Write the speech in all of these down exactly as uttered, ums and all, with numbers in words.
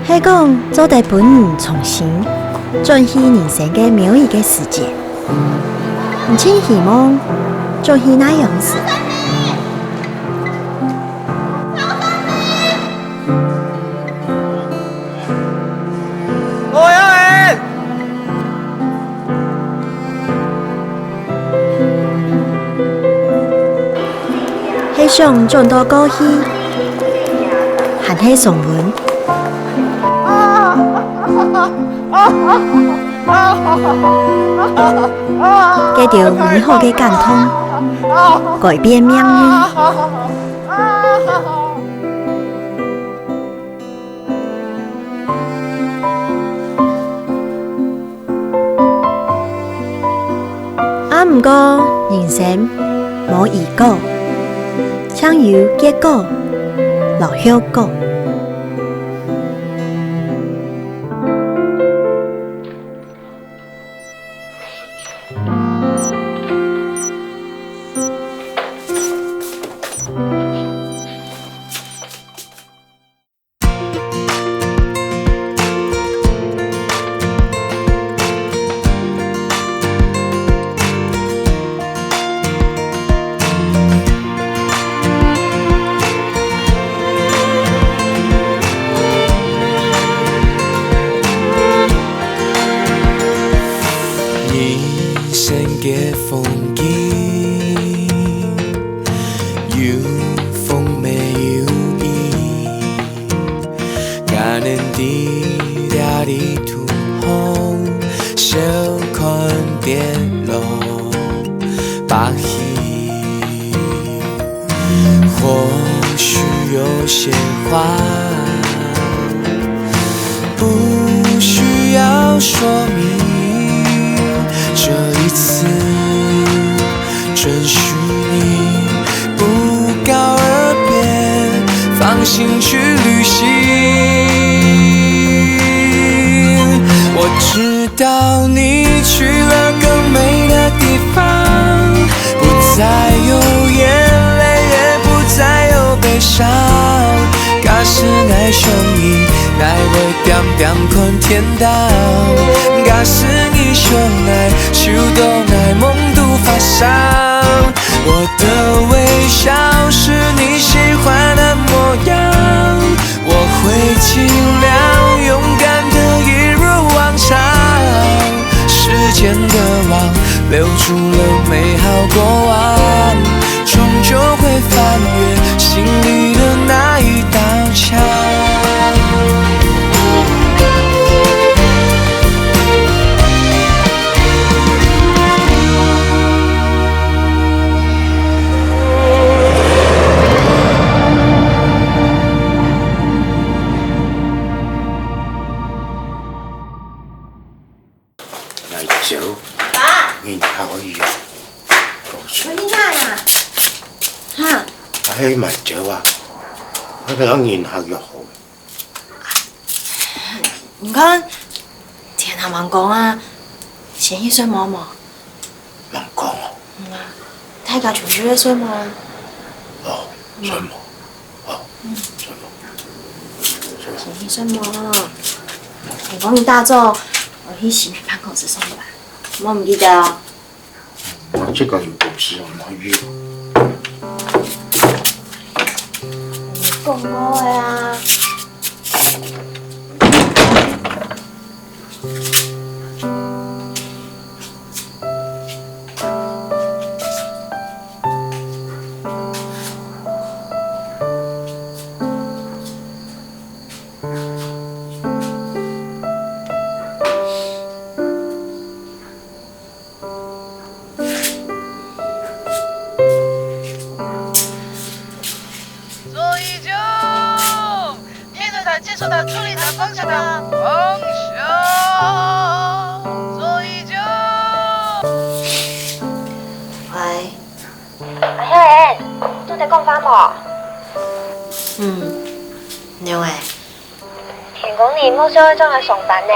係講做得分你重新轉去人生个某一个時節，你盡希望轉去哪央時？我要係想轉到過去，還係重溫？該兜美好个感動，改變命運。 啊，毋過人生無如果，淨有結果摎後果。 人生个風景，有風也有雨。 𠊎等在這裡同行，笑看跌落把戲。或許有些話，不需要說明，這一次 准許你不告而別，放心去旅行。我知道你去了更美的地方，不再有眼淚，也不再有悲傷。假使𠊎想你，𠊎會恬恬看天 到。假使你想𠊎，就當𠊎夢都發生。我的微笑是你喜歡的模樣，我會盡量勇敢地一如往常。時間的網留住了美好過往， 終究會翻越心裡的那一道牆。來走，爸，你好呀。我你哪呀？哈？哎，慢走啊，我等人客約好。你看，天還吂光啊，先去睡目無？吂光哦。嗯啊，大家就去睡目啊。哦，睡目。 哦，嗯。先去睡目。你講你打早，愛去新辦公室上班，莫毋記得哦。我這個有公司，我們要約。你講過的啊。 左一九，面对他，接受他，助力他，放下他，放下。左一九。喂。阿香，你在講話無？嗯，仰仔？ 天光日莫說愛轉來上班呢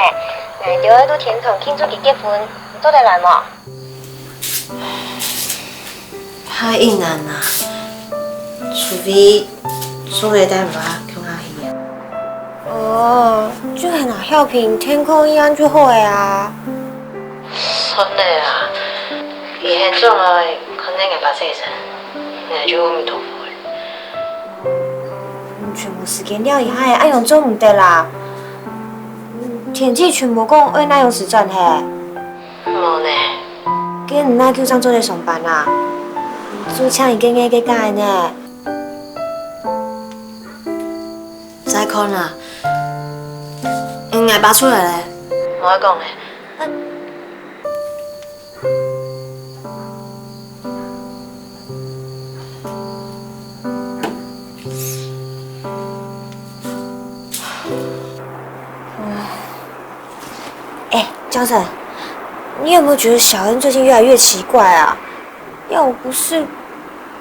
，𠊎兜愛到天堂慶祝佢結婚，你做得來無？太困難啊，除非做得帶電話共下去啊。哦，哦，就係拿曉萍填空一樣就好个啊。算了啊，以後總愛看你个白先生，𠊎就阿彌陀佛了。全部時間尞一下，恁樣做毋得啦。天地全無講愛哪樣時轉嘿。無呢。該你哪久正做得上班啊？做請一個月个假呢？再看啦，嗯，𠊎爸出來了。無愛講了。 哎，Johnson，你有沒有覺得小恩最近越來越奇怪啊？要不是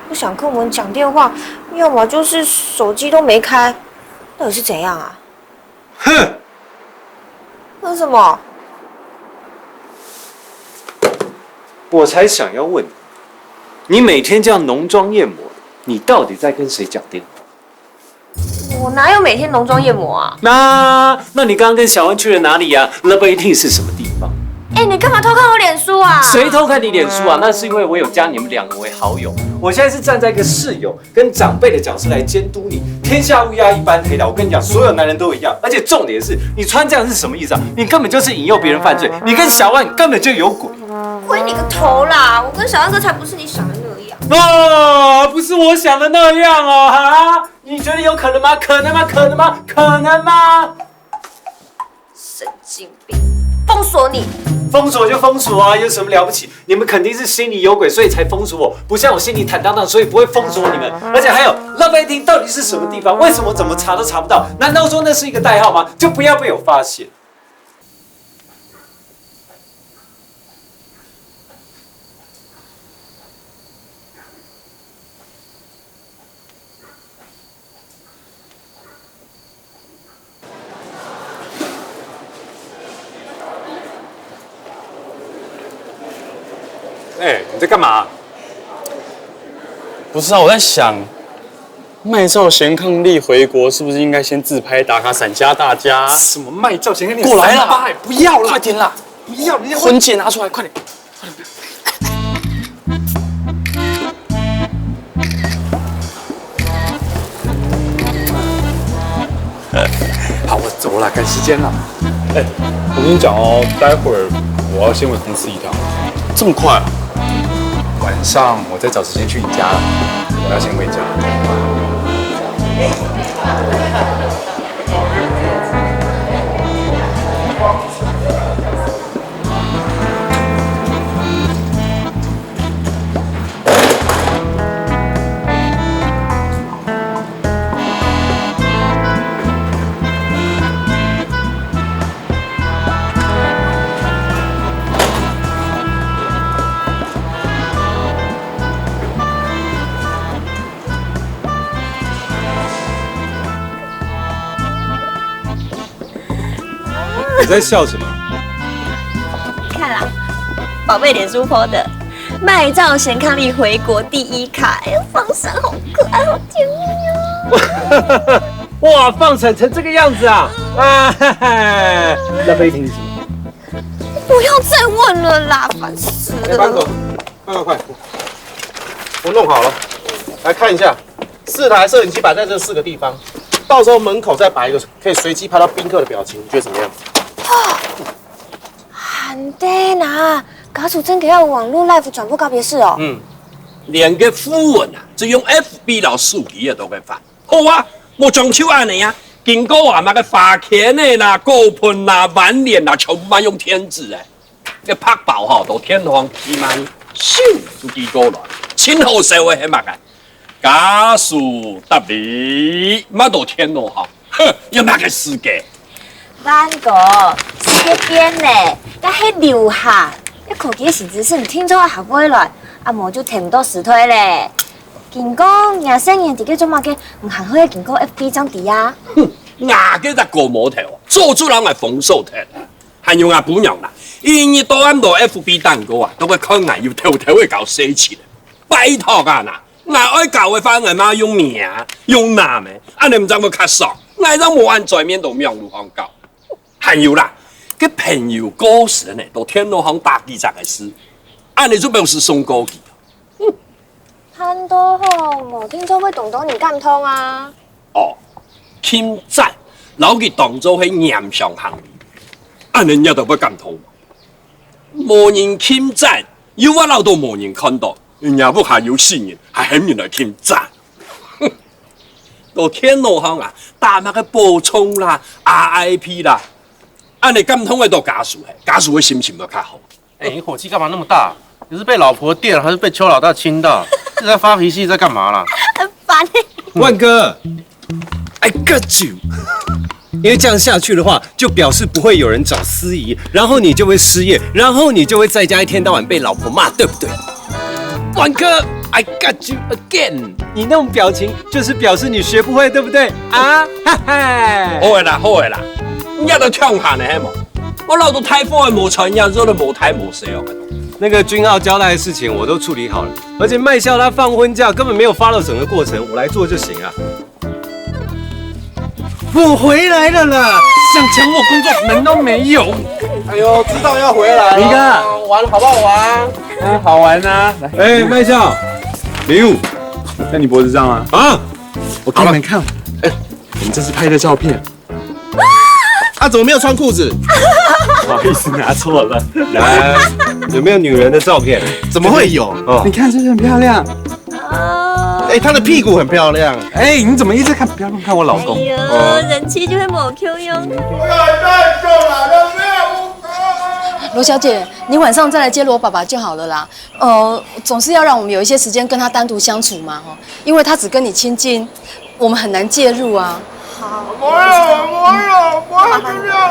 不想跟我們講電話，要麼就是手機都沒開，到底是怎樣啊？ 哼！為什麼？我才想要問你，你每天這樣濃妝豔抹的，你到底在跟誰講電話？我哪有每天濃妝豔抹啊？那，那你剛剛跟小恩去了哪裡呀？Love Eighteen是什麼地方？哎，你幹嘛偷看我臉書啊？誰偷看你臉書啊？那是因為我有加你們兩個為好友。我現在是站在一個室友 跟長輩的角色來監督你，天下烏鴉一般黑啦。我跟你講，所有男人都一樣，而且重點是，你穿這樣是什麼意思啊？你根本就是引誘別人犯罪，你跟小萬根本就有鬼。鬼你個頭啦！我跟小萬哥才不是你想的那樣。哦，不是我想的那樣哦，哈？你覺得有可能嗎？可能嗎？可能嗎？可能嗎？ 神經病！封鎖你！封鎖就封鎖啊，有什麼了不起？你們肯定是心裡有鬼，所以才封鎖我，不像我心裡坦蕩蕩，所以不會封鎖你們。而且還有，Love Eighteen到底是什麼地方？為什麼怎麼查都查不到？難道說那是一個代號嗎？就不要被我發現。 哎，你在幹嘛？不是啊，我在想，麥兆贤伉儷回國是不是應該先自拍打卡閃瞎大家？什麼麥兆贤伉儷？過來啦！三八欸，不要啦！快點啦！不要，你要婚戒拿出來，快點！ 好，我走了，趕時間了。哎，我跟你講哦，待會兒我要先回公司一趟。這麼快啊？晚上我再找時間去你家了，我要先回家。 你在笑什麼？你看啦，寶貝臉書po的，麥兆賢伉儷回國第一卡，哎，放閃好可愛，好甜蜜哦。哇，放閃成這個樣子啊！啊，哈哈，那杯挺什麼？不要再問了啦，煩死了。哎，班長，快快快，我弄好了，來看一下，四台攝影機擺在這四個地方，到時候門口再擺一個可以隨機拍到賓客的表情，你覺得怎麼樣？還得啦，家族正經愛網路live轉播告別式哦。嗯，連個訃文啊，就用FB摎手機仔都會發。好啊，無將就恁仔啊，經過啊，麼个花圈仔啦、果盤啦、碗鏈啦，全部嘛用電子个。 該白包吼，到電腦項寄嘛，咻，就寄過來，盡好笑个係麼个？家屬搭禮，嘛到電腦項，哼，有麼个世界？萬哥，世界變了，該係流行，該科技个新知識定著學會來，啊無就跈毋著時代了。緊講，若細人仔在該做麼个，毋還好愛經過FB正知啊？哼，𠊎个隻哥無頭，早就摎𠊎封鎖忒。 還有吾餔娘啦，一日到暗在FB頂高啊，都會看𠊎又偷偷仔搞事情。拜託啊吶，𠊎愛搞个話，𠊎嘛用名，用男个，恁仔毋正會較爽。，𠊎正無恁在面到網路項搞。還有啦，該朋友過身呢，到電腦項打幾隻个字，恁呢就表示送過去。辦到好，無定著會動到你感動啊。哦，慶祝，摎佢當做係嚴肅行為，恁呢你兜會感動無？無人慶祝，又會恅到無人看到，人家屋下有死人，還喊人來慶祝。到電腦項啊，打麼个保重啦、R I P啦，恁呢感動會到家屬，家屬个心情會較好。哎，你火氣幹嘛那麼大？你是被老婆電了，還是被邱老大親到？一直在發脾氣，在幹嘛啦？很煩欸。萬哥，I got you。因為這樣下去的話，就表示不會有人找司儀，然後你就會失業，然後你就會在家一天到晚被老婆罵，對不對？萬哥，I got you again。你那種表情，就是表示你學不會，對不對？啊，哈哈。好个啦，好个啦，你也都暢閒个係無？我恅到大火个無吹，你也做得無大無細哦。那個君浩交代的事情我都處理好了，而且麥校他放婚假根本沒有 follow 整個過程，我來做就行啊。我回來了啦，想搶我工作門都沒有。哎呦，知道要回來了。明哥，玩好不好玩？哎，好玩啊！來，哎，麥校，禮物在你脖子上啊。啊，我給你們看。哎，我們這次拍的照片。啊，怎麼沒有穿褲子？不好意思，拿錯了。來，有沒有女人的照片？怎麼會有？哦，你看是不是很漂亮？哎，她的屁股很漂亮。哎，你怎麼一直看？不要亂看我老公。哎呦，哦，人氣就會無共樣。羅小姐，你晚上再來接羅爸爸就好了啦。呃，總是要讓我們有一些時間跟他單獨相處嘛，吼，因為他只跟你親近，我們很難介入啊。好，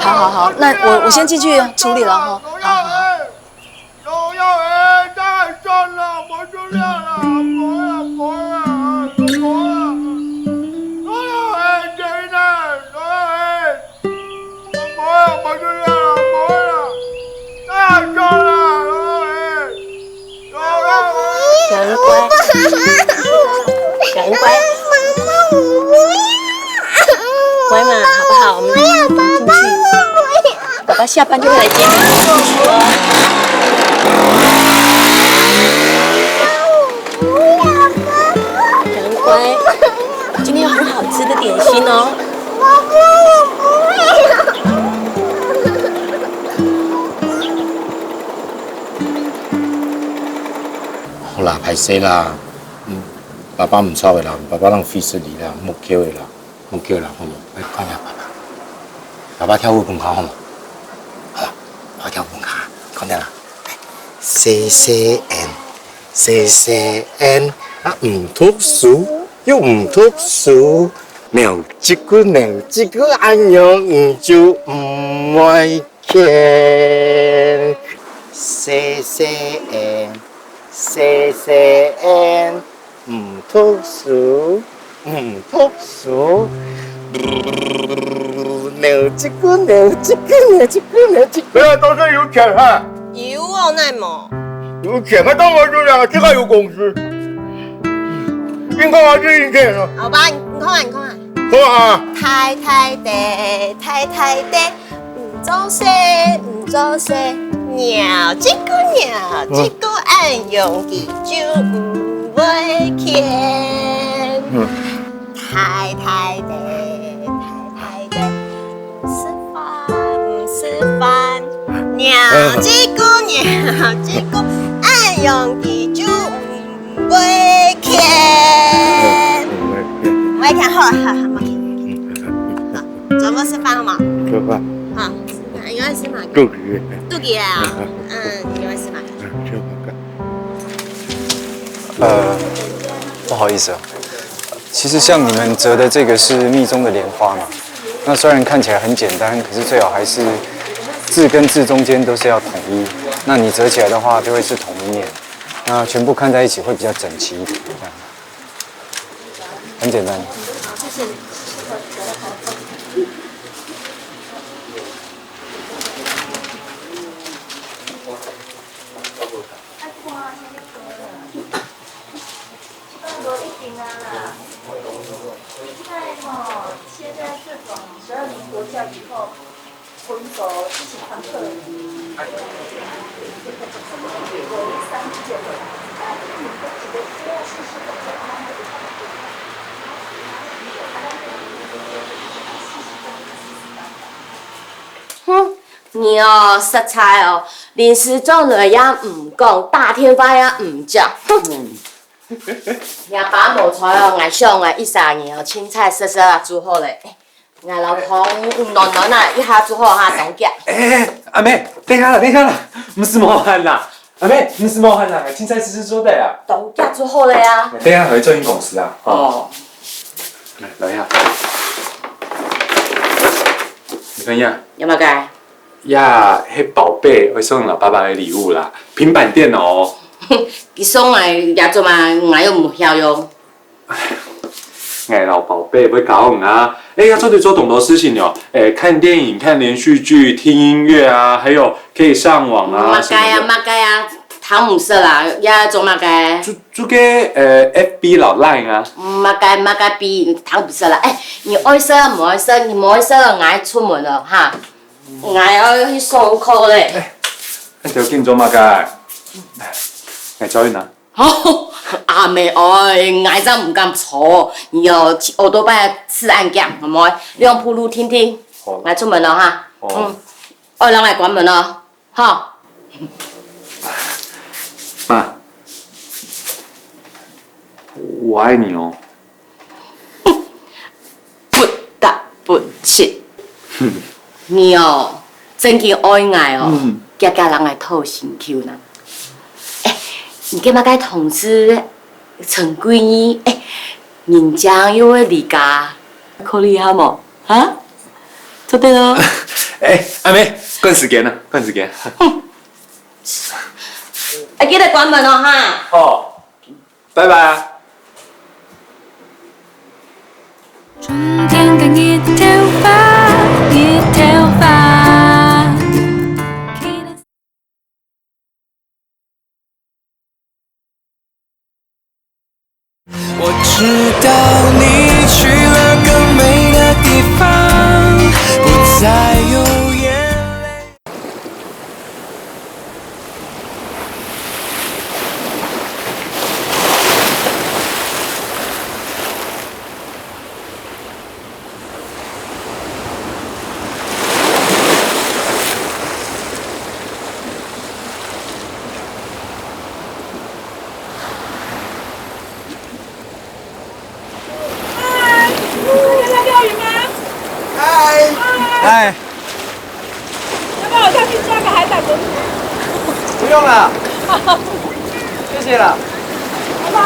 好，好，那我，我先進去處理了，吼。好，好，好。小魚乖，小魚乖，乖嘛，好不好？我們進去，爸爸下班就會來接你，進去哦。小魚乖，今天有很好吃的點心哦。 好啦，歹勢啦，嗯，爸爸毋著个啦，爸爸當費事你啦，莫噭个啦，莫噭啦，好無？來，看一下爸爸，爸爸跳舞分你看好無？好啦，爸爸跳舞分你看，看一下啦。來，細細燕，細細燕，啊，毋讀書，又毋讀書，扭一句，扭一句，恁樣你就毋會 天。細細燕，細細燕，毋讀書，毋讀書。扭一句，扭一句，扭一句，扭一句。原來都是有錢哈。有哦，奈無？有錢，還當我有錢，自家有公司。應該還是有錢哦。好吧，你，你看啊，你看啊。好啊。大大隻，大大隻， 毋做事，毋做事，扭一句，扭一句，恁樣佢就毋會譴。嗯。大大隻，大大隻，毋食飯，毋食飯，扭一句，扭一句，恁樣佢就毋會譴。嗯，嗯，嗯。毋會譴，好，好，好，無譴，無譴。好。 轉屋食飯好無？食飯。好，食飯，你愛食麼个？肚飢。肚飢啊？嗯，你愛食麼个？食飯。呃，不好意思啊，其實像你們折的這個是蜜中的蓮花嘛，那雖然看起來很簡單，可是最好還是字跟字中間都是要統一。那你折起來的話，就會是同一面，那全部看在一起會比較整齊一點，這樣。 很簡單。哼，你哦，實在哦，臨時轉來也毋講，打電話也毋接，哼。若爸無在哦，𠊎想啊，一儕人哦，清采食食啊，煮好咧。𠊎摎湯暖暖啊，一下煮好哈，當遽。哎，哎，哎，阿妹，等一下啦，等一下啦，毋使無閒啦。阿妹，毋使無閒啦，清采食食做得啊。當遽煮好咧啊。等一下還愛轉去公司啊。哦。來，來呀。你看呀。有麼个？ 呀，係寶貝，愛送你爸爸个禮物啦，平板電腦哦。佢送來也做嘛，𠊎又毋曉用。𠊎摎寶貝會教你啊。哎，愛做得做當多事情哦。哎，看電影、看連續劇、聽音樂啊，還有可以上網啊，麼个啊，什麼的。麼个啊，聽毋識啦，也做麼个？就，就个，呃，FB摎Line啊。麼个，麼个B，聽毋識啦。哎，你愛食無愛食，你無愛食，𠊎出門了哈。 𠊎愛去上課咧。哎，恁條緊做麼个？來，𠊎載你啊。吼，阿妹哀，𠊎正毋敢坐，你哦，騎奧多拜駛恁遽，好無？你用鋪路停停。好。𠊎出門了哈。好。嗯，愛人來關門哦，吼。媽，我愛你哦。 不答不七。你哦，正經愛𠊎哦，嗯。遽遽人來討心臼呢。哎，你該麼个同事陳桂義，哎，人正又會離家，考慮下無？哈？做得哦。哎，阿妹，趕時間啊，趕時間。哎，記得關門哦，哈。好。 拜拜啊。春天的一條花，一條花。我知道你去了更美的地方，不再有眼泪。 嗨，你在釣鱼吗？嗨。嗨。要不要我下去抓个海胆给你？不用了。谢谢了。拜拜。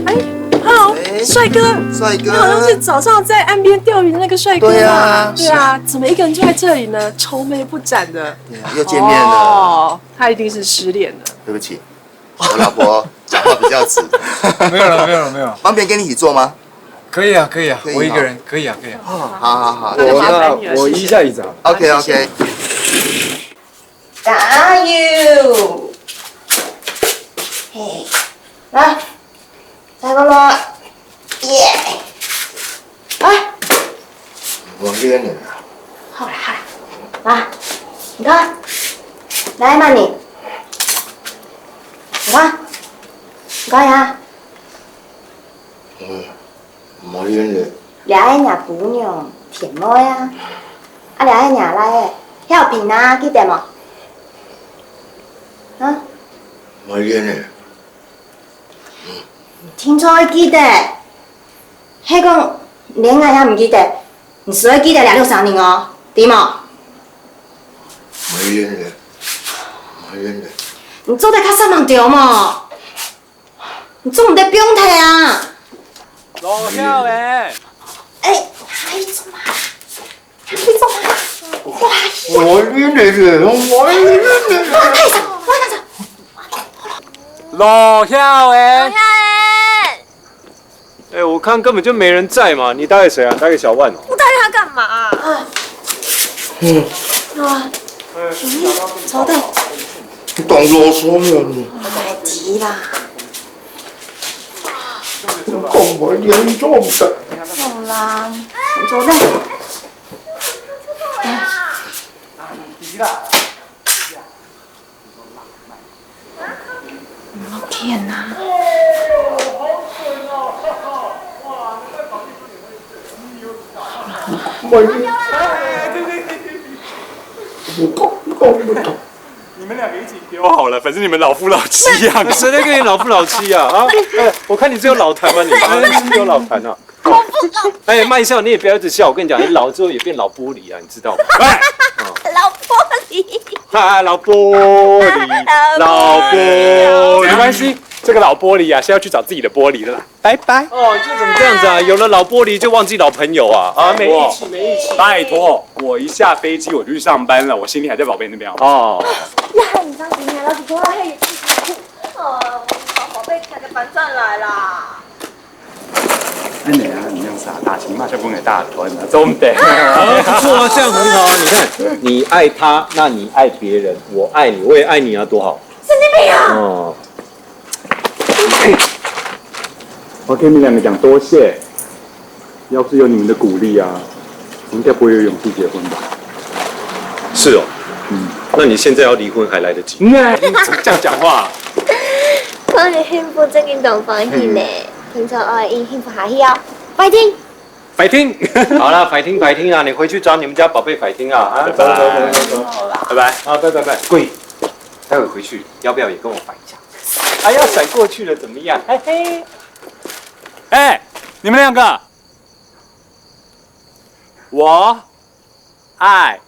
哎，Hello，哎，帅哥，帅哥。你好像是早上在岸边釣鱼的那个帅哥嘛。对啊，对啊，是啊。怎么一个人坐在这里呢？愁眉不展的。对啊，又见面了。哦，他一定是失恋了。对不起，我老婆讲话比较直。没有了，没有了，没有了。方便跟你一起坐吗？可以啊，可以啊，可以哈。我一个人，可以啊，可以啊。哦，好好好。那就麻烦你了，我，谢谢。我一下椅子好了。OK，OK。谢谢。 加油！嘿，来，再过来，耶！来。我这个人啊。好了好了，来，你看，来嘛你。你看，你看呀，嗯，無人咧。這个若姑娘，甜妹啊，啊，這个若倈仔，曉萍啊，記得無？啊？無人咧。 定著會記得，係講連𠊎也毋記得，你斯會記得這兩儕人哦，知無？無人咧，無人咧。你做得較煞猛兜無？你做毋得放忒啊！羅曉雯。哎，哎，做麼？ 你做麼？哇，我晕了，我晕了。我看一下，我看一下。罗小姐。罗小姐。哎，我看根本就没人在嘛，你打给谁啊？打给小万哦。我打给他干嘛啊？嗯。啊，哎，你坐等。你当啰嗦呢你。哎，急啦。我讲我连你做不得。好啦，你坐等。 天哪！你们两个一起丢好了，反正你们老夫老妻啊。谁在跟你老夫老妻啊？啊，哎，我看你只有老痰嘛，你啊，你只有老痰啊。 哎，慢笑，你也不要一直笑。我跟你讲，你老了之后也变老玻璃啊，你知道吗？哎，老玻璃。啊，老玻璃，老玻璃。没关系，这个老玻璃啊，是要去找自己的玻璃的啦。拜拜。哦，这怎么这样子啊？有了老玻璃就忘记老朋友啊？啊，没义气，没义气。拜托，我一下飞机我就去上班了，我行李还在宝贝那边，好不好？哦。呀，你放心啊，老师说话嘿，哦，我把宝贝才个搬上来啦。 恁樣啊，你樣子啊，打情骂俏分个大團啊，重点。好，不错啊，这样很好啊。你看，你爱他，那你爱别人，我爱你，我也爱你啊，多好。神经病啊！哦。我跟你们两个讲多谢，要不是有你们的鼓励啊，我应该不会有勇气结婚吧。是哦。嗯。那你现在要离婚还来得及。嗯，怎么这样讲话啊？看你幸福，真个当欢喜呢。 听说我已经幸福下去哦，fighting！Fighting！好了，fighting fighting啊，你回去找你们家宝贝fighting啊！啊，走走走走走，拜拜。啊，拜拜拜。贵，待会回去要不要也跟我fight一下？哎呀，甩过去了怎么样？嘿嘿。哎，你们两个，我爱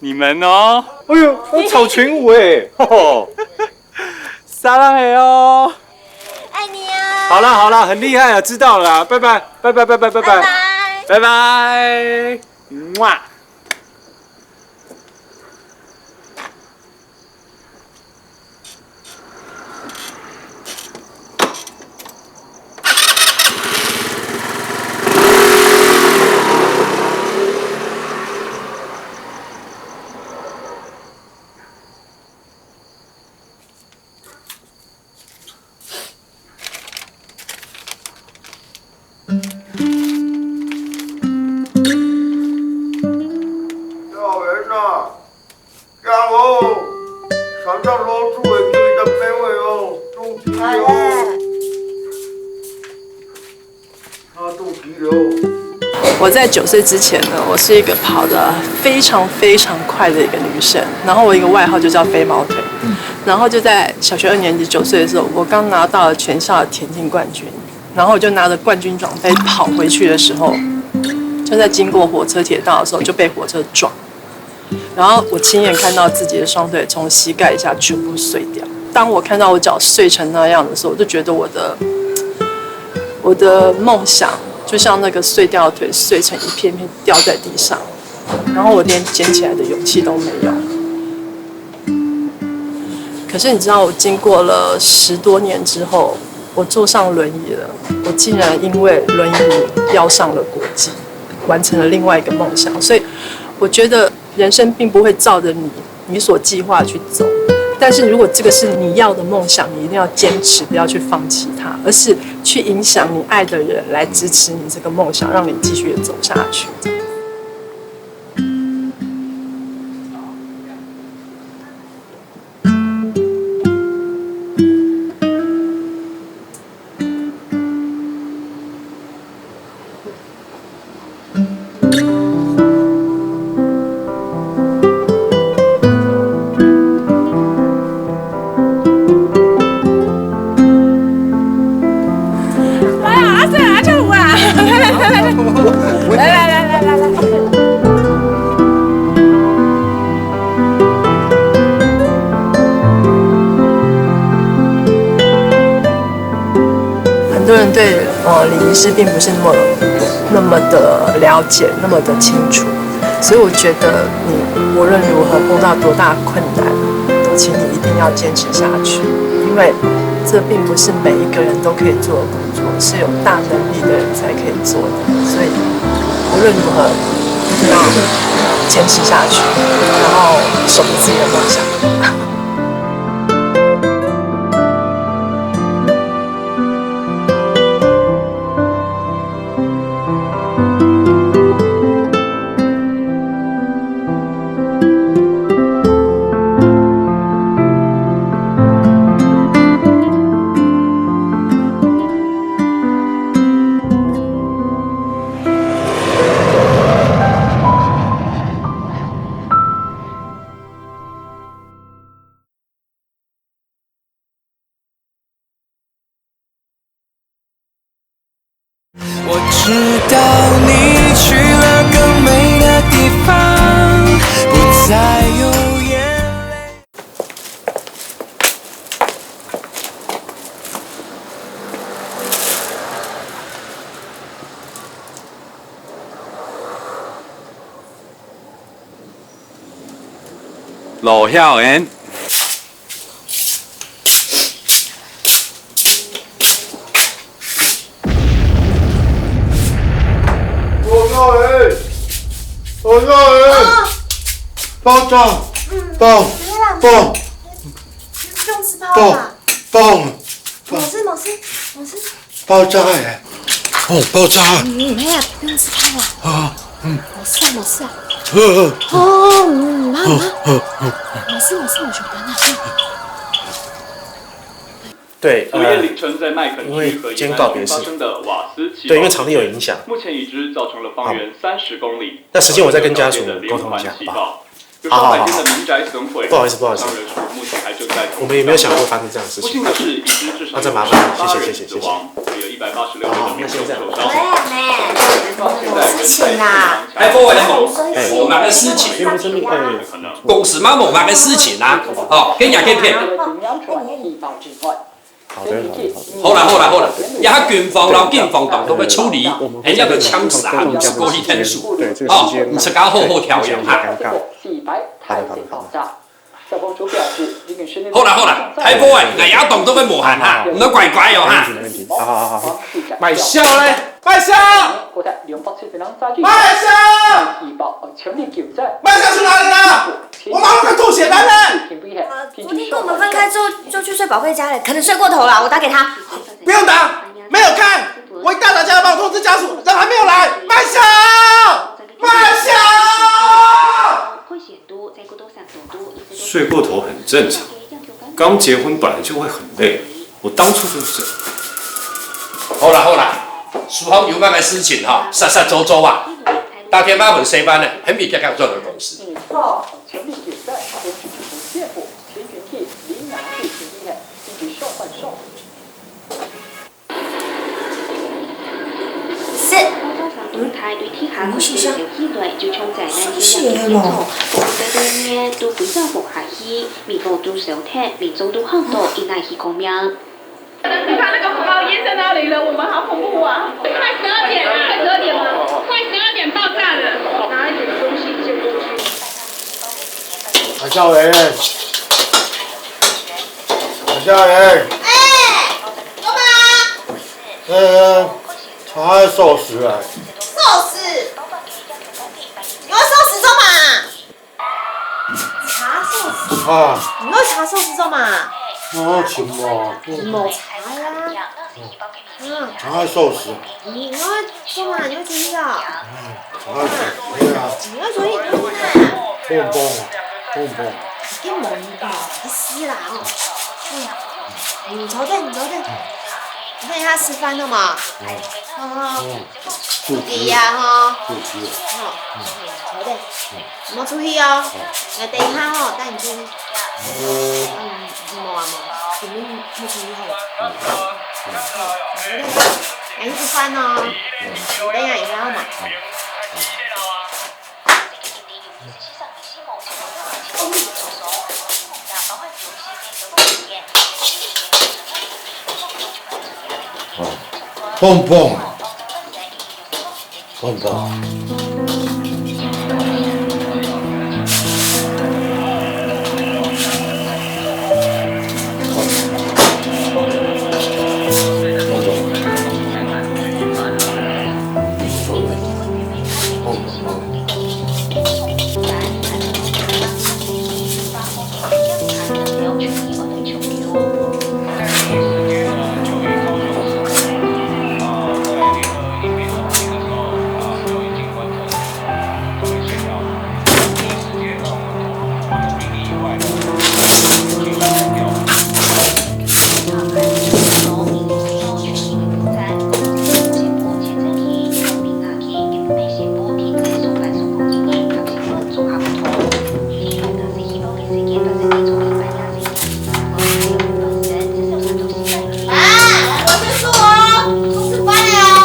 你们哦。哎呦，草裙舞哎，吼吼。撒浪嘿哦。爱你啊。好了好了，很厉害了，知道了啦，拜拜拜拜拜拜拜拜，拜拜。拜拜，么。小人啊，家伙，山上老鼠会追着飞尾哦，注意哦。他肚皮流。我在九岁之前呢，我是一个跑得非常非常快的一个女生，然后我有一个外号就叫飞毛腿。然后就在小学二年级，九岁的时候，我刚拿到了全校的田径冠军，然后我就拿着冠军奖杯跑回去的时候，就在经过火车铁道的时候就被火车撞。 然后我亲眼看到自己的双腿从膝盖以下全部碎掉。当我看到我脚碎成那样的时候，我就觉得我的我的梦想就像那个碎掉的腿碎成一片片掉在地上，然后我连捡起来的勇气都没有。可是你知道，我经过了十多年之后，我坐上轮椅了，我竟然因为轮椅标上了国际，完成了另外一个梦想。所以我觉得 人生并不会照着你你所计划去走，但是如果这个是你要的梦想，你一定要坚持，不要去放弃它，而是去影响你爱的人来支持你这个梦想，让你继续的走下去。对，呃，礼仪师并不是那么那么的了解，那么的清楚，所以我觉得你无论如何碰到多大困难，都请你一定要坚持下去，因为这并不是每一个人都可以做的工作，是有大能力的人才可以做的，所以无论如何一定要坚持下去，然后守住自己的梦想。我知道你去了更美的地方，不再有眼泪。羅曉燕。 羅曉燕，羅曉燕，啊。爆炸，嗯，爆，沒啦，爆，不用吃爆啦。爆，爆。沒事，沒事，沒事。爆炸欸！哦，爆炸！嗯，沒有，不用吃爆啦。啊，嗯。沒事啊，沒事啊。呃，呃。哦，嗯，媽，媽。呃，呃，呃。沒事，沒事，我覺得那。 对，昨夜凌晨在麦肯锡和宜兰区发生的瓦斯气爆事件，目前已知造成了方圆三十公里。那时间我再跟家属沟通一下，好不好？好好好，不好意思，不好意思。我们也没有想过发生这样的事情。那再麻烦，谢谢谢谢谢谢。好，那现在。事情啊，哎，不会的，哎，我们的事情，公司嘛，我们的事情啊，哦，跟雅片片。 好啦好啦好啦，這下軍方摎警方當中个處理，恁樣个槍殺，毋係過去天數，吼，毋係講好好調解哈。好啦好啦，大哥啊，𠊎也當做个無閒哈，你乖乖哦哈。好好好好，賣笑咧，賣笑，賣笑，賣笑去哪裡了？我馬上快吐血了呢！昨天跟我們分開之後就去睡寶貝家了，可能睡過頭了，我打給他。 不用打，沒有看，我一大早就要幫我通知家屬，人還沒有來，慢些，慢些。睡過頭很正常，剛結婚本來就會很累，我當初就是這樣。好啦好啦，書房有麼个事情哈，煞煞做做啊，打電話問細班呢，還沒剛剛轉到公司。 食。無食啥，食食下去咯。你看那個火爆煙在哪裡了，我們好恐怖啊！快十二點了，快十二點了，快十二點爆炸了！拿一點東西先過去。海少爺，海少爺。哎，幹嘛？ 呃，查壽司啊。壽司？你愛壽司做麼个？查壽司？啊。你愛查壽司做麼个？啊，尋無。尋無查啊。嗯。查壽司。你愛做麼个？你愛出去啊？嗯，查壽司，對啊。你愛出去，你愛去哪？蹦蹦啊，蹦蹦。你無意思啦，哦。嗯，你坐等，你坐等。 你等一下吃飯了嗎？哦，哦，肚皮呀吼。肚皮。哦，好的，莫出去哦。來，等一下吼，帶你去。嗯，莫啊莫，肯定莫出去吼。好的，來去吃飯哦。等一下，等一下好嗎？ 哦，碰碰啊，碰碰。啊，我先说哦，我吃饭了。啊。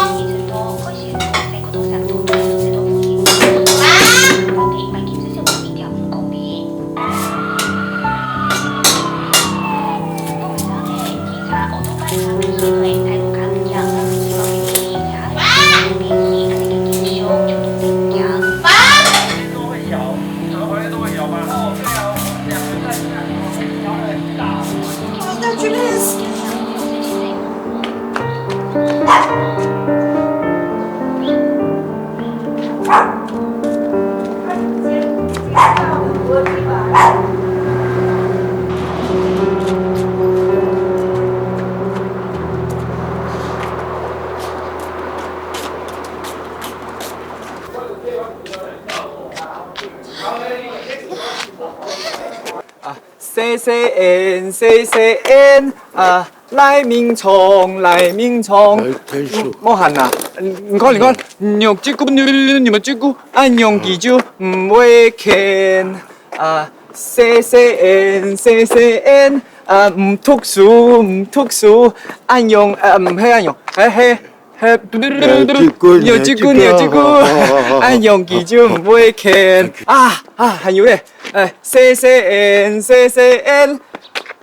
啊，細細燕，細細燕，啊，來眠床，來眠床。哎，真是。莫喊啦，你看，你看，肉吱咕，肉吱咕，恁樣佢就毋會譴。啊，細細燕，細細燕，啊，毋讀書，毋讀書，恁樣，啊，毋係恁樣，係，係。 嘿，扭吱骨，扭吱骨，扭吱骨，扭吱骨。恁樣佢就毋會譴。啊，啊，還有咧，哎，細細燕，細細燕，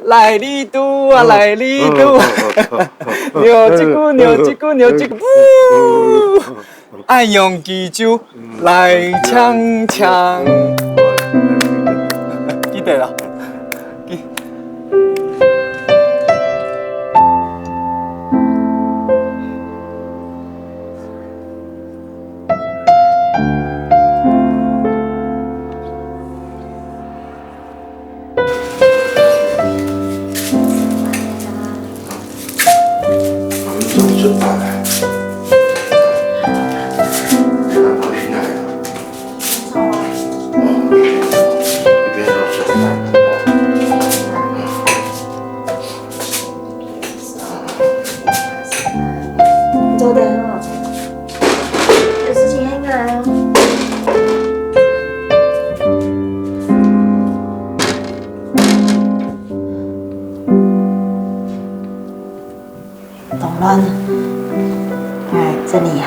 來哩都啊，來哩都。扭吱骨，扭吱骨，扭吱骨，嗚。恁樣佢就來鏘鏘。記得啦。記 你做得很好，有事情很远哦。动乱，来整理一下。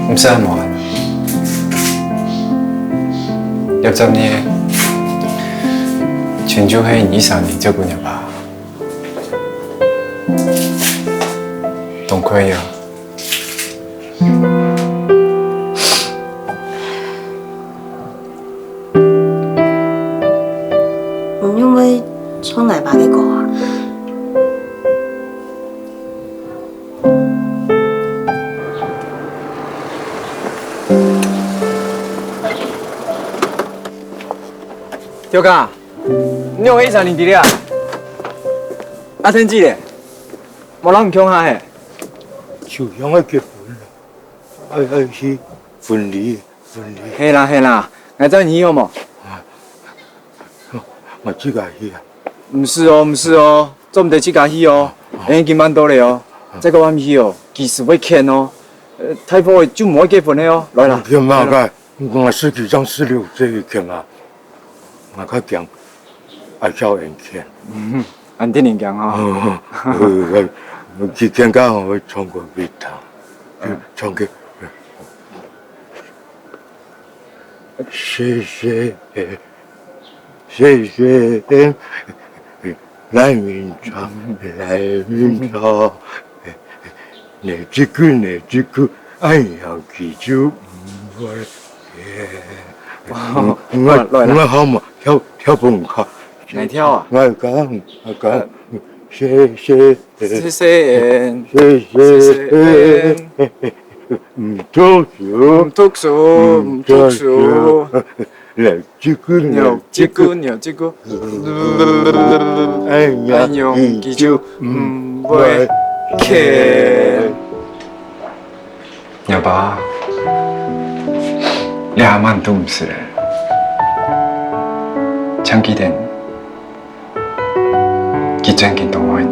毋使恁無閒。葉十二，全就係你一儕人照顧若爸。當快樂。 你仰會唱𠊎爸个歌啊？表哥，你仰會一儕人在這啊？阿天姊咧？無摎你共下嘿？就像愛結婚了，愛，愛去婚禮。 係啦，係啦，𠊎載你去好無？𠊎自家去啊。毋使哦，毋使哦，做毋得自家去哦。𠊎已經慢到了哦，再過暗去哦，佢就會譴哦。呃，大貨就毋會結婚了哦。來啦，譴麼个？𠊎十七歲就有這個譴啊，𠊎較驚，𠊎曉人譴。恁得人驚哦。佢譴到𠊎會唱歌給佢聽，唱歌。谢谢，谢谢，来明朝，来明朝，你这个，你这个，哎呀，记住，我，我，我好嘛，跳，跳蹦卡。来跳啊！我讲，我讲，谢谢。谢谢。谢谢。谢谢。唔读书，唔读书，唔读书。来，这个，扭这个，扭这个。哎呀，哎呀，记住，唔会欠。 阿爸，你還蠻懂事个。前幾天，佢真經當愛你。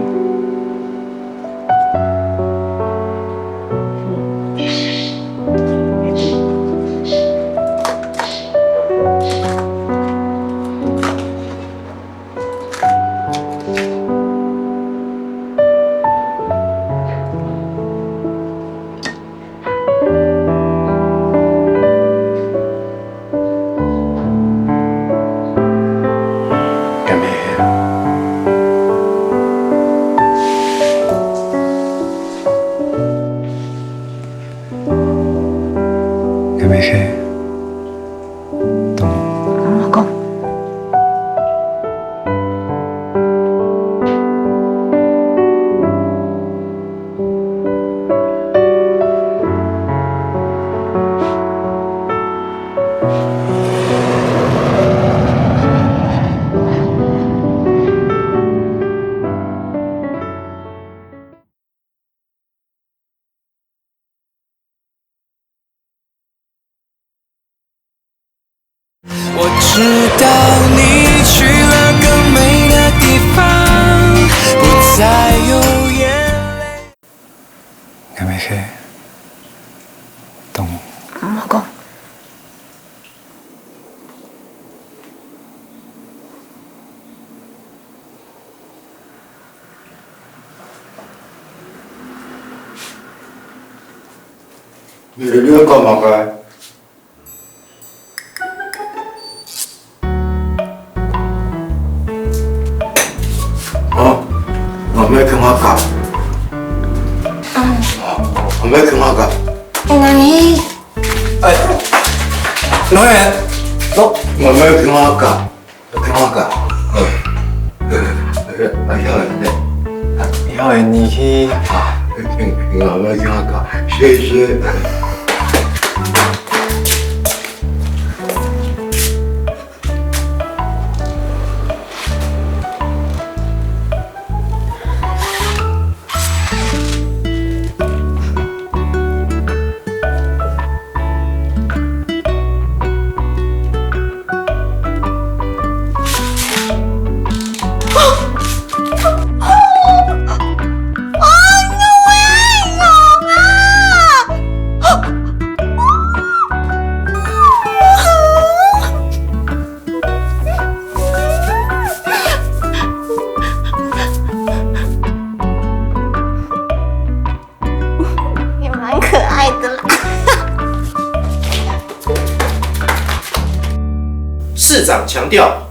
我知道你去了更美的地方，不再有眼泪。俺们是同……老公。 你，你在幹嘛个？啊，我没跟我讲。我没跟我讲。哎，哪里？哎，哪里？我，我没跟我讲。 聽我講，呃，呃，呃，曉得呢。曉得你去。啊，聽，聽我，聽我講，謝謝。 也蛮可爱的啦。市长强调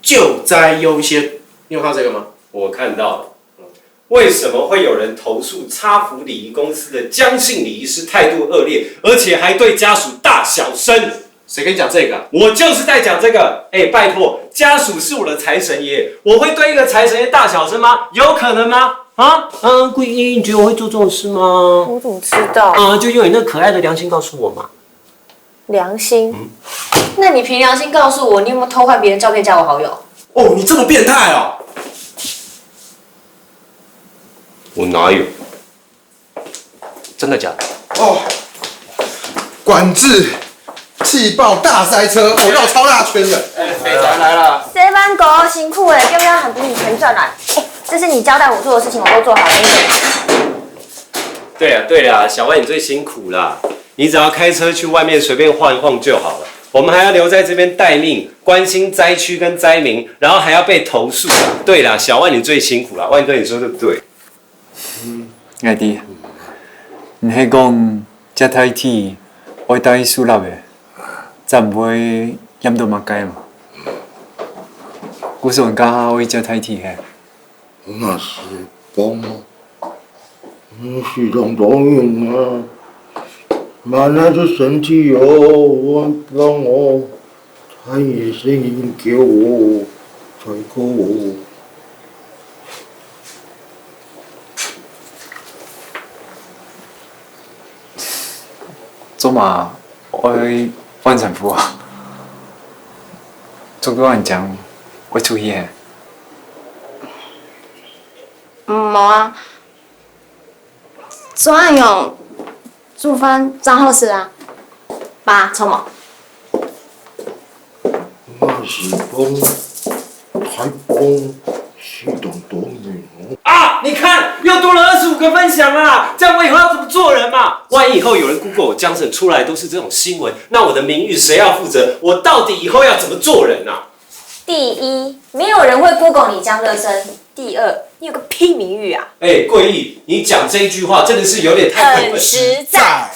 救灾优先，你有看到这个吗？我看到了。为什么会有人投诉差福礼仪公司的江姓礼仪师态度恶劣，而且还对家属大小声？ 谁跟你讲这个啊？我就是在讲这个。哎，拜托，家属是我的财神爷，我会对一个财神爷大小声吗？有可能吗？啊？啊，桂英，你觉得我会做这种事吗？我怎么知道？啊，就用你那可爱的良心告诉我嘛。良心？嗯。那你凭良心告诉我，你有没有偷换别人照片加我好友？哦，你这么变态哦！我哪有？ 真的假的？哦，管制气爆大塞车，我绕超大圈的。哎，肥宅来了。塞班狗辛苦哎，要不要喊补给钱赚来？哎，这是你交代我做的事情，我都做好了。对啊，对啊，小万你最辛苦啦，你只要开车去外面随便晃一晃就好了。我们还要留在这边待命，关心灾区跟灾民，然后还要被投诉。对啦，小万你最辛苦啦，万哥你说对不对？ 𠊎知，你係講這大體愛戴手lap个，但毋會染到麼个嘛。故所人家會照代替嘿。 𠊎係講，你是當多人啊，慢慢就身體哦，我幫我，太熱心叫我，太高哦。做麼个愛換衫褲啊？著到恁靚，會出去嘿？ 嗯，無啊。做恁樣煮飯正好食啊。爸，著無？𠊎係講，大公是當多人哦。啊，你看，又多了二十五个分享啦！这样我以后要怎么做人嘛？万一以后有人 Google 我 Johnson 出来都是这种新闻，那我的名誉谁要负责？我到底以后要怎么做人啊？ 第一，没有人会 Google 你江乐生。第二，你有个屁名誉啊！哎，桂义，你讲这一句话真的是有点太过分。很实在。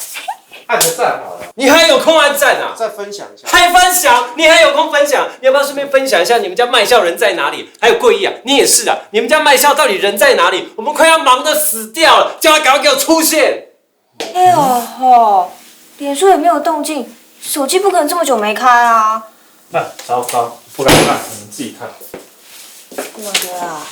按个赞好了，你还有空按赞啊？再分享一下。还分享？你还有空分享？你要不要顺便分享一下你们家卖笑人在哪里？还有桂义啊，你也是啊，你们家卖笑到底人在哪里？我们快要忙得死掉了，叫他赶快给我出现。 哎呦吼，脸书也没有动静，手机不可能这么久没开啊。那糟糕，不敢看，你们自己看。怎么的啊？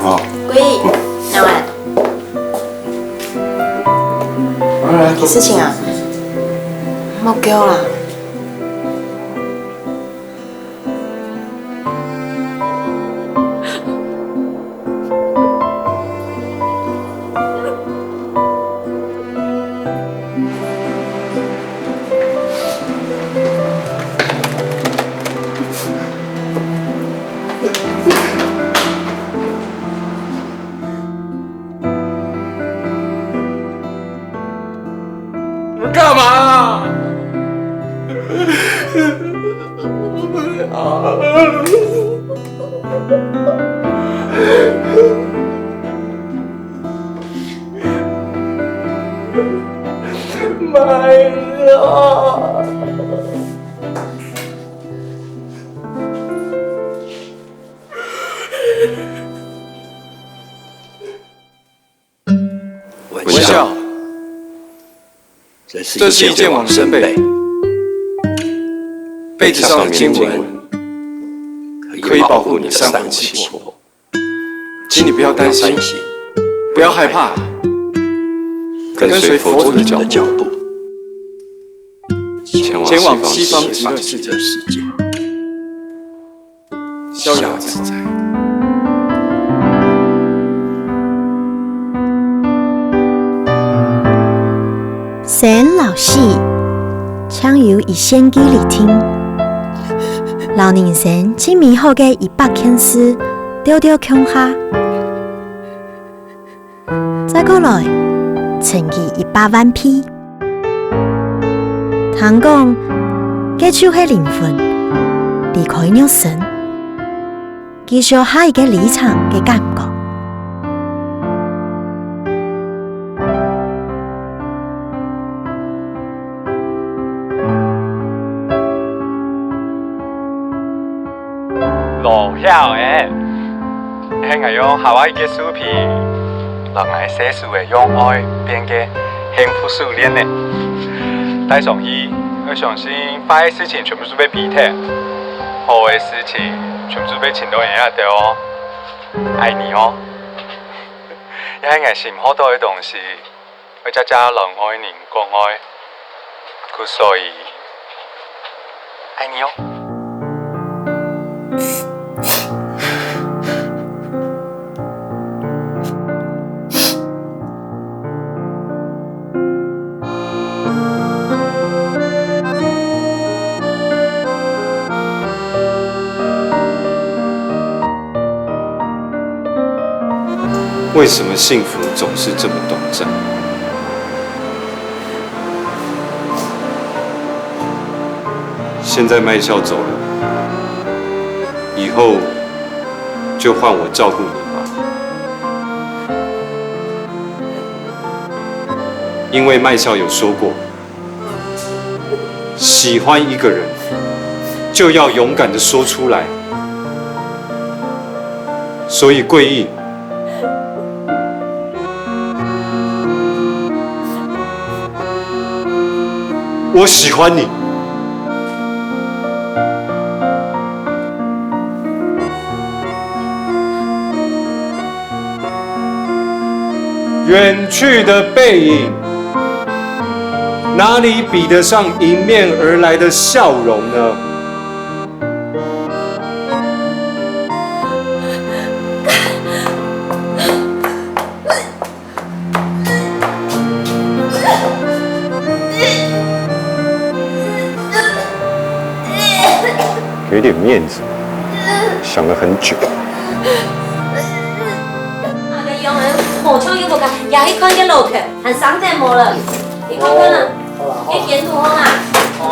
好。桂义，拿来。有事情啊？莫叫啦。 你们干嘛啊？妈呀！ 微笑，这是一件往生被。被子上的经文可以保护你的三魂七魄，请你不要担心，不要害怕，跟随佛祖的脚步，前往西方极乐世界。 逍遥自在。生老死，像有一線距離定，摎人生盡美好个一百件事，兜兜共下。 再過來，乘佢一百萬倍。聽講，該就係靈魂離開肉身，繼續下一个旅程个感覺。 老曉欸，係𠊎用夏威夷个樹皮，摎𠊎細手个樣愛變个幸福手鏈呢。戴上去，愛相信壞个事情全部係會避忒，好个事情全部係會尋到你那兜哦。愛你哦，這係𠊎尋好到个東西。我家家人愛人講愛，故所以愛你哦。 为什么幸福总是这么短暂？现在麦校走了，以后就换我照顾你吧。因为麦校有说过， 喜欢一个人，就要勇敢的说出来。所以桂义，我喜欢你。 远去的背影，哪里比得上迎面而来的笑容呢？ 给点面子，想了很久。啊，个样，無像又無个，也去看个路去，還生得無了。你看看啊，好啦，好啦。个前途好啊。哦。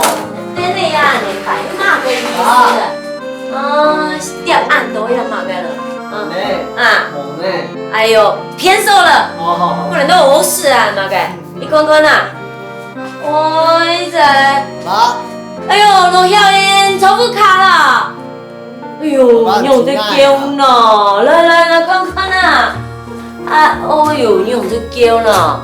真的呀，你白骂个意思了。啊。哦，两岸都要骂个了。啊。呢。啊。哦呢。哎呦，偏手了。好好好。不然都有事啊，骂个。你看看啊。 喂，这。爸。哎呦，罗小英，坐不下了。哎呦，爸，仰仔噭呢？来来来，看看啊。啊，哦呦，仰仔噭呢？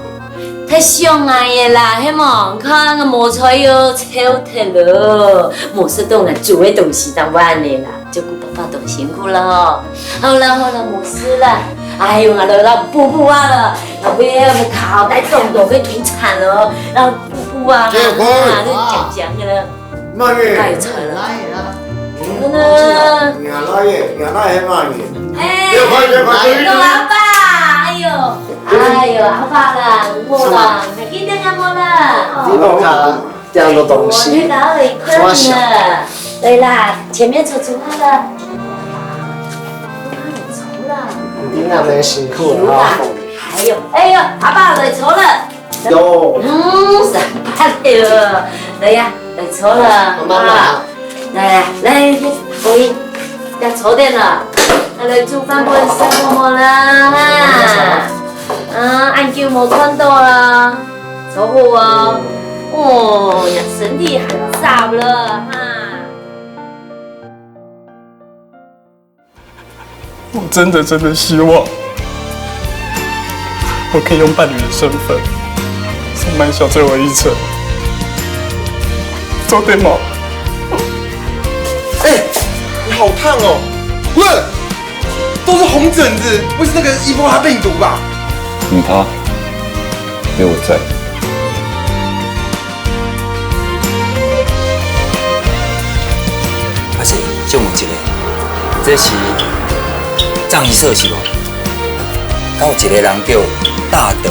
太想𠊎个啦，係無？你看𠊎無彩喲，臭忒了，無食到𠊎煮个東西，正會恁仔啦。 照顧爸爸當辛苦了吼。好了好了，無事了。哎喲，𠊎來摎補補啊了，𠊎會用烤帶凍凍个土產哦，然後補補啊，結婚啊，啊，就講講个了。慢點。太慘了。來啊。真的。原來耶，原來係慢點。哎，結婚，結婚，結婚。哎喲，阿爸，哎喲，哎喲，阿爸啦，我啦，還記得阿嬤啦。你講他。 這樣的東西。我那個可憐的。對啦，前面坐坐好了。坐了。你那邊辛苦了哈。還有，哎喲，阿爸來坐了。有。嗯，三八了。來呀，來坐了。慢慢來啊。啊，來來來，可以，要坐點了。那來煮飯分你食好無啦？哈。啊，恁久無看到了。 坐好哦。哦呀，身體還燥了哈。我真的真的希望，我可以用伴侶的身份送麥校最後一程，做得嗎？哎，你好燙哦！喂，都是紅疹子，不是那個伊波拉病毒吧？你他，有我在。阿姐，借問一下，這是葬儀社是無？敢有一个人叫大德？